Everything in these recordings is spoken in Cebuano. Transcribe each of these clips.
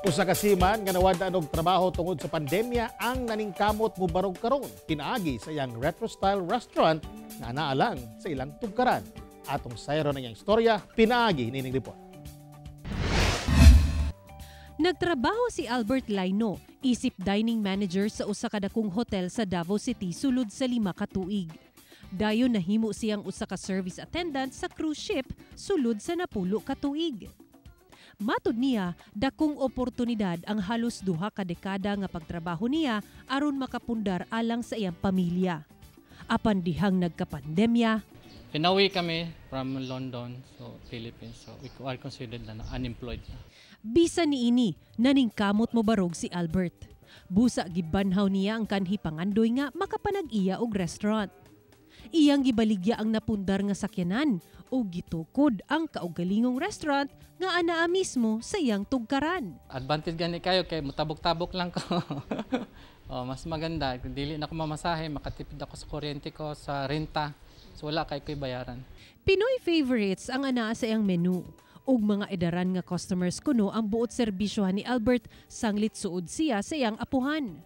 Usa ka seaman nga nawad-an og trabaho tungod sa pandemya ang naningkamot mobarog karon pinaagi sa iyang retro-style restaurant nga anaa lang sa ilang tugkaran. Atong sayron ang iyang istorya pinaagi nining report. Nagtrabaho si Albert Laino, isip dining manager sa usa ka dakong hotel sa Davao City sulod sa 5 ka tuig. Dayon nahimo siyang usa ka service attendant sa cruise ship sulod sa 10 ka tuig. Matud niya, dakong oportunidad ang halos 2 ka dekada nga pagtrabaho niya aron makapundar alang sa iyang pamilya. Apan dihang nagkapandemya, Pinauwi kami from London, so Philippines. So we are considered na unemployed na. Bisan niini, naningkamot mobarog si Albert. Busa gibanhaw niya ang kanhi pangandoy nga makapanag-iya og restaurant. Iyang gibaligya ang napundar nga sakyanan ug gitukod ang kaugalingong restaurant nga anaa mismo sa iyang tugkaran. Advantage gani kayo kay mutabok-tabok lang ko. Oh, mas maganda, dili na ako mamasahe, makatipid ako sa kuryente ko, sa renta. So wala kay ko'y bayaran. Pinoy favorites ang anaa sa iyang menu. Ug mga edaran nga customers kuno ang buot serbisyohan ni Albert sanglit suod siya sa iyang apuhan.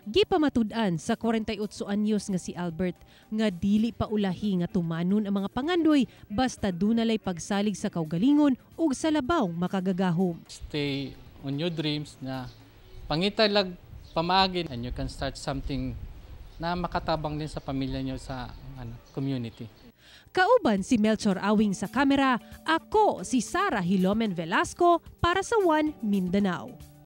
Gipamatud-an sa 48 anyos nga si Albert nga dili pa ulahi nga tumanon ang mga pangandoy basta dunalay pagsalig sa kaugalingon ug sa labaw makagagahom. Stay on your dreams na pangita lag pamaagi and you can start something na makatabang din sa pamilya niyo, sa ano, community. Kauban si Melchor Awing sa kamera, ako si Sara Hilomen Velasco para sa One Mindanao.